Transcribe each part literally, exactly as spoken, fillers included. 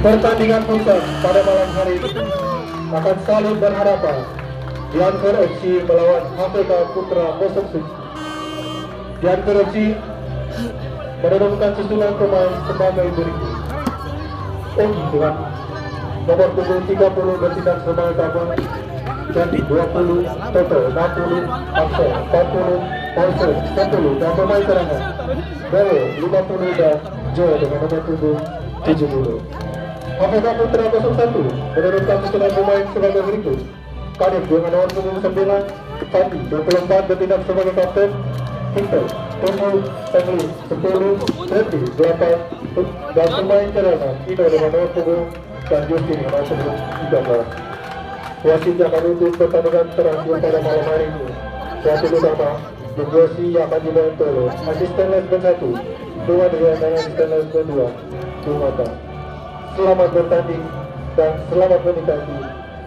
Pertandingan puncak pada malam hari ini akan saling berhadapan, Dianfer F C melawan H P K Putra kosong tujuh. Dianfer F C menurunkan susunan pemain sebagai berikut: Ogi dengan nomor punggung tiga puluh bertindak sebagai kapten, jadi dua puluh, Toto enam puluh, Aksa empat puluh, Paulsen sepuluh, dan pemain cadangan Bele lima puluh dan Jo dengan nomor punggung tujuh puluh. H P K Putra kosong satu menurunkan susunan pemain sebagai berikut: Kadif dengan nomor punggung sembilan, Fandi dua puluh empat bertindak sebagai kapten, Victor tujuh, Stanley sepuluh, Randy delapan, dan pemain cadangan Ino dengan nomor punggung dan Justin dengan nomor punggung tiga belas. Wasit yang menutup pertandingan terakhir pada malam hari ini, wasit utama Bung Yosi yang akan dibantu oleh asisten lesmen satu, Bung Adrian, dan asisten lesmen dua, Bung Mata. Selamat bertanding dan selamat menikmati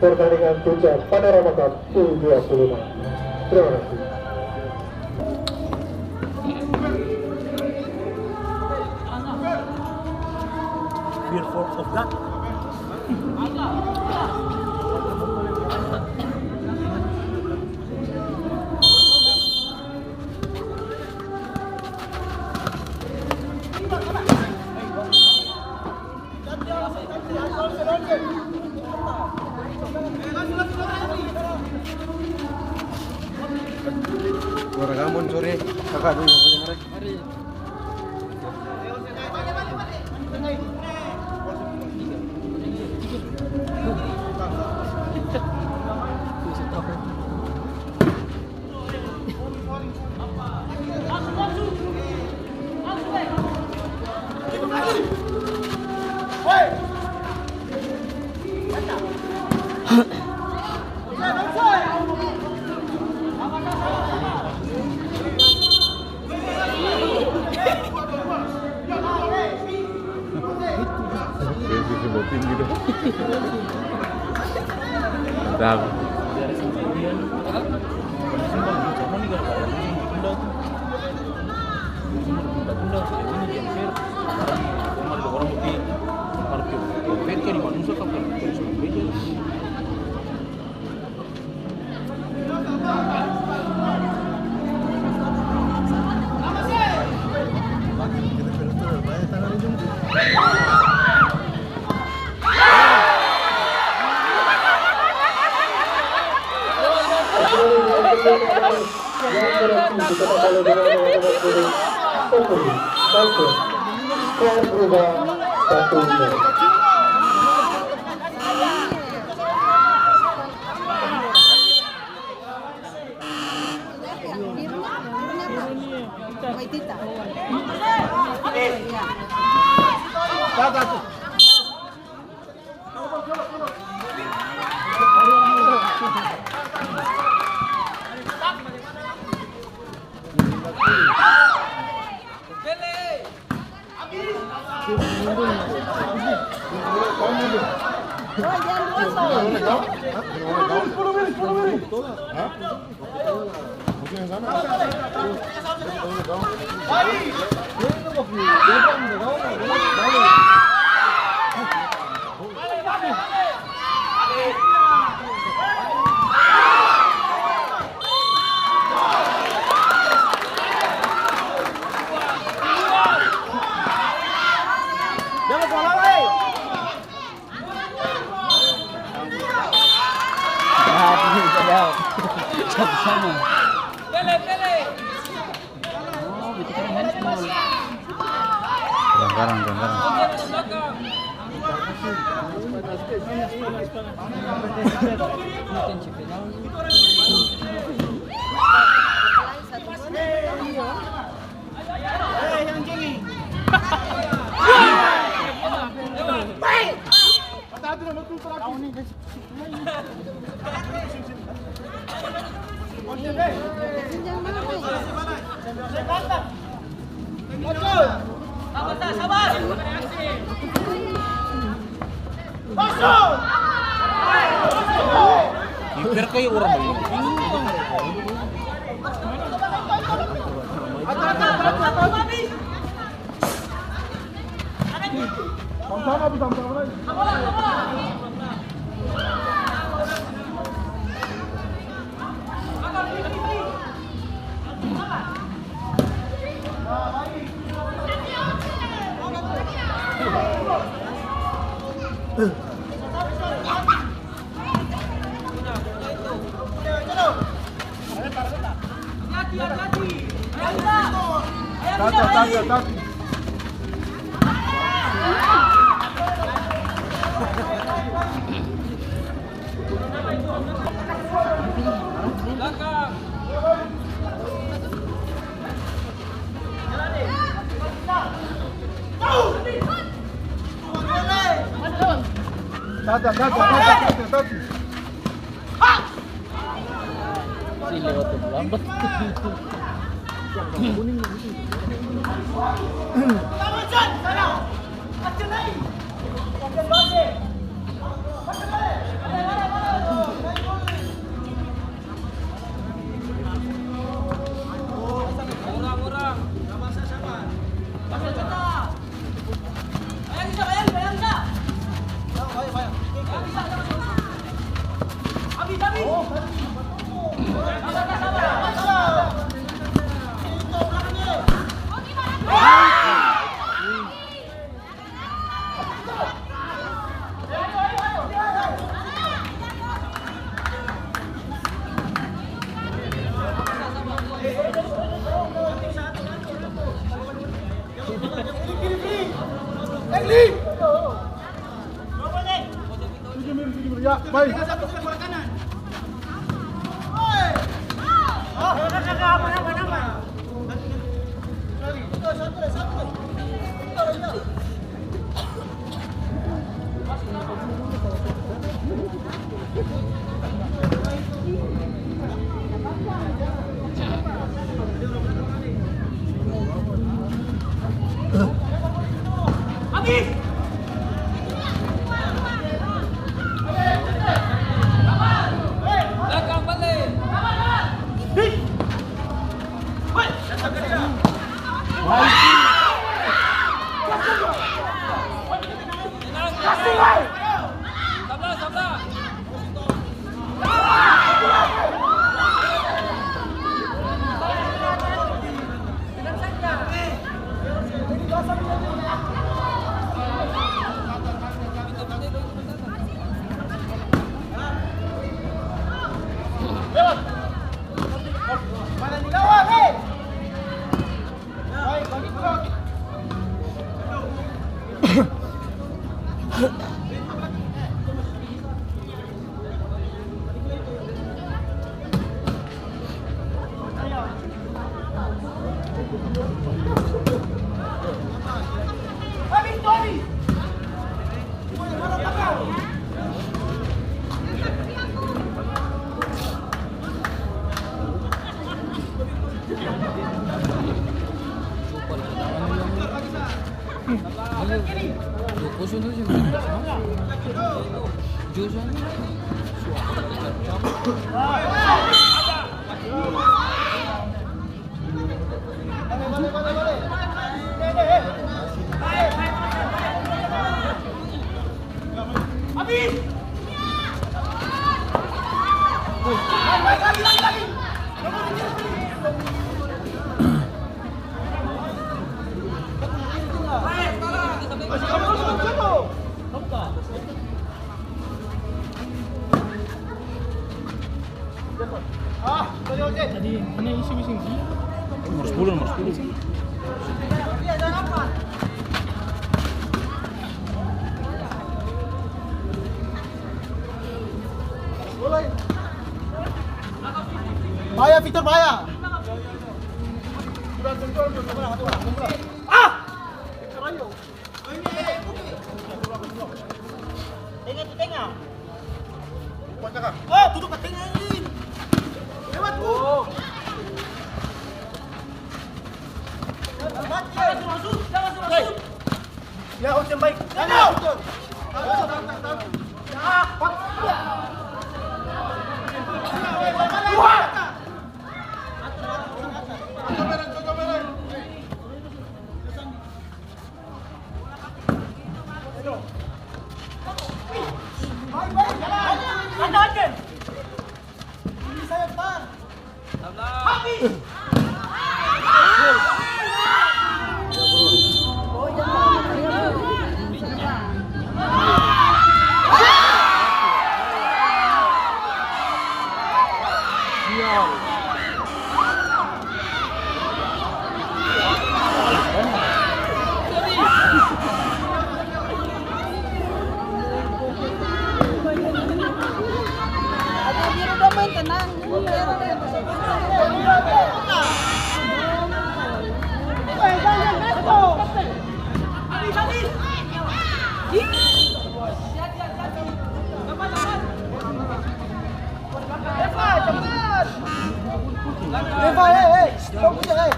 pertandingan puncak Panorama Cup U dua puluh enam. Terima kasih. Fear for of God. Suara Gambon sore, kakak dulu yang punya mereka. Mantap. Yang berarti kita boleh dengan nomor punggung satu, satu. Skor berubah satu nol. Kadang-kadang, kadang-kadang. Kiper kaya orang begini. Sama, Bu, sama-sama lai. Tata, tata, tata. Tata, tata, tata, tata, tata. Si lewat tu lambat. Ya, baik. Tadi mana isi mesin? Nomor sepuluh, nomor sepuluh. Bahaya, Victor, bahaya. Ah! Tenga tu, tenga. Oh, tutup ka tenga ini. Lewat, Bu. Mati, ya. Jangan suruh masuk, jangan suruh masuk. Ya, Hussein baik. Tenga. Ya, Pak. Wah. Eva, eh, eh, tunggu, eh.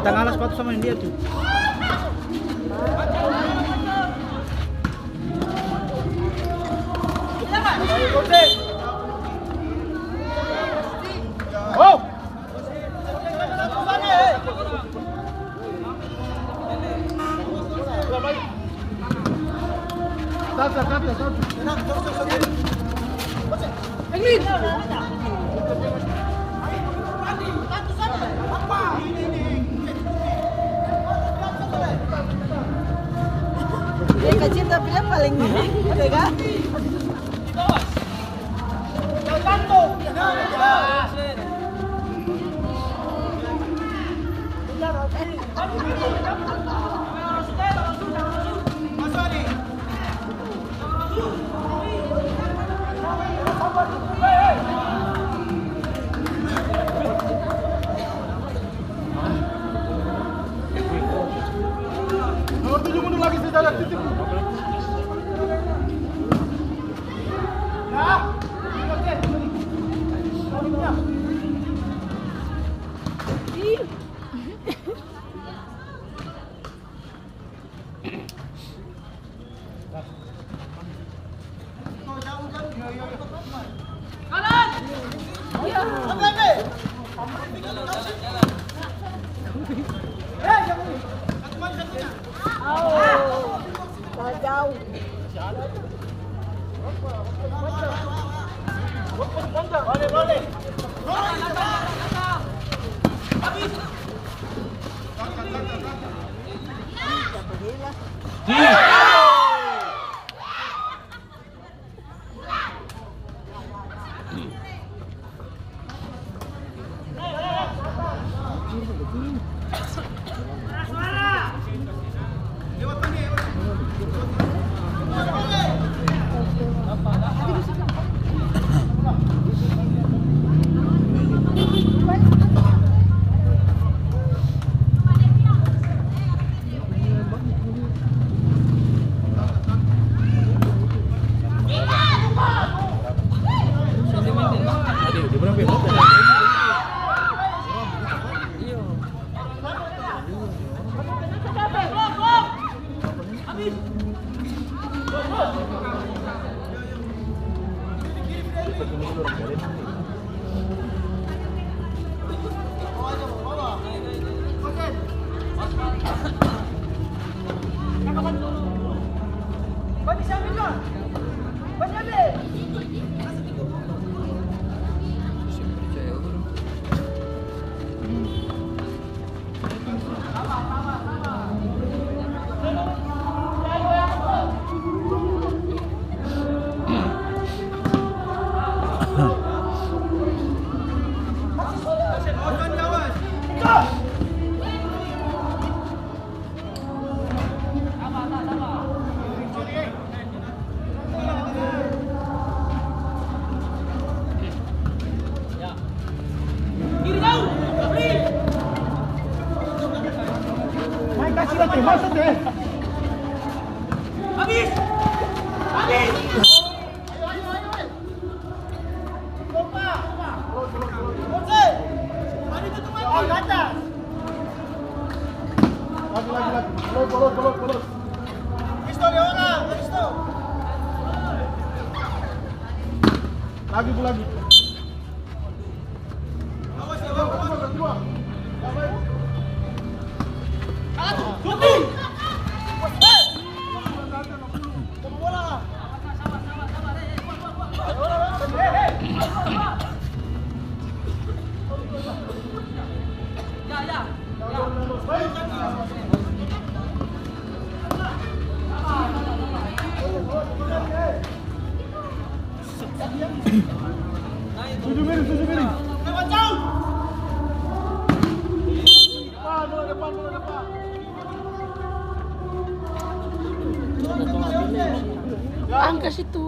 Tangala sepatu sama yang dia tuh. Dia kacil tapi dia paling tega. Nomor tujuh mundur lagi, saya jaga titik. Lagi, lagi, lagi. Pelot, pelot, pelot, pelot. Lagi, Bu, lagi. Tuju miring, tuju miring. Depan, bola depan, bola depan. Angka situ.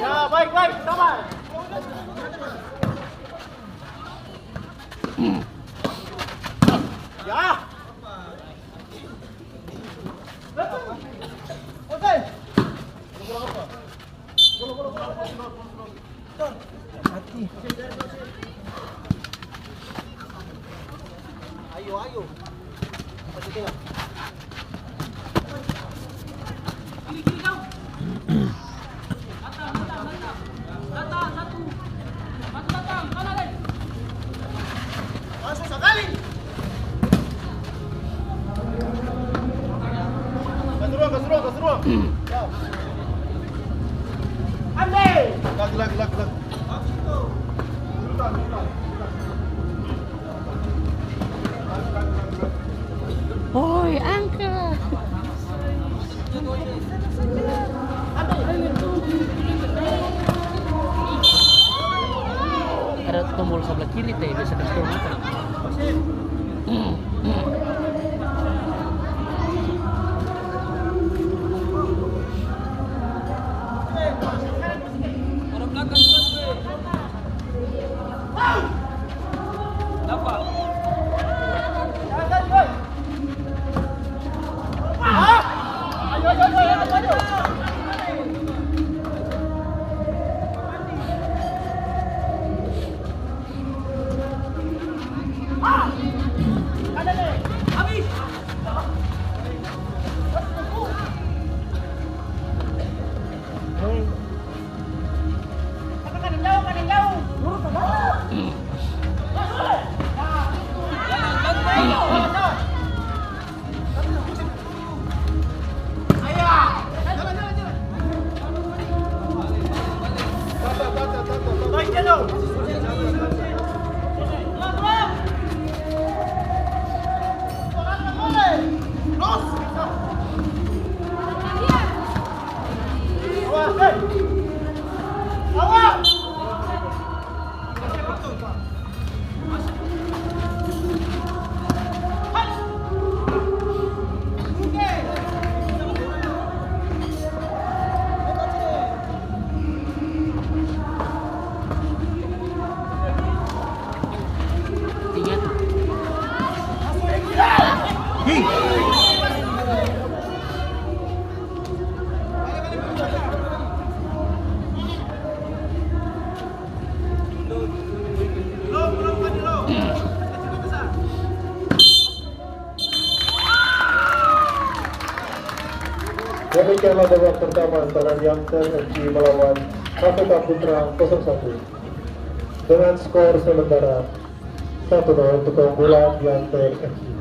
Ya, baik, baik, sabar. Ya. Oke. Ayo, ayo. Langsung sakali. Kasih ruang, kasih ruang, kasih ruang. Ya. Ambil. Lagi, lagi, lagi, lagi. Oi, angka. Ada tombol sebelah kiri teh, biasa kasih tahu apa. Demikianlah babak pertama antara Diamter F C melawan K P K Putra kosong satu. Dengan skor sementara satu nol untuk keunggulan Diamter F C.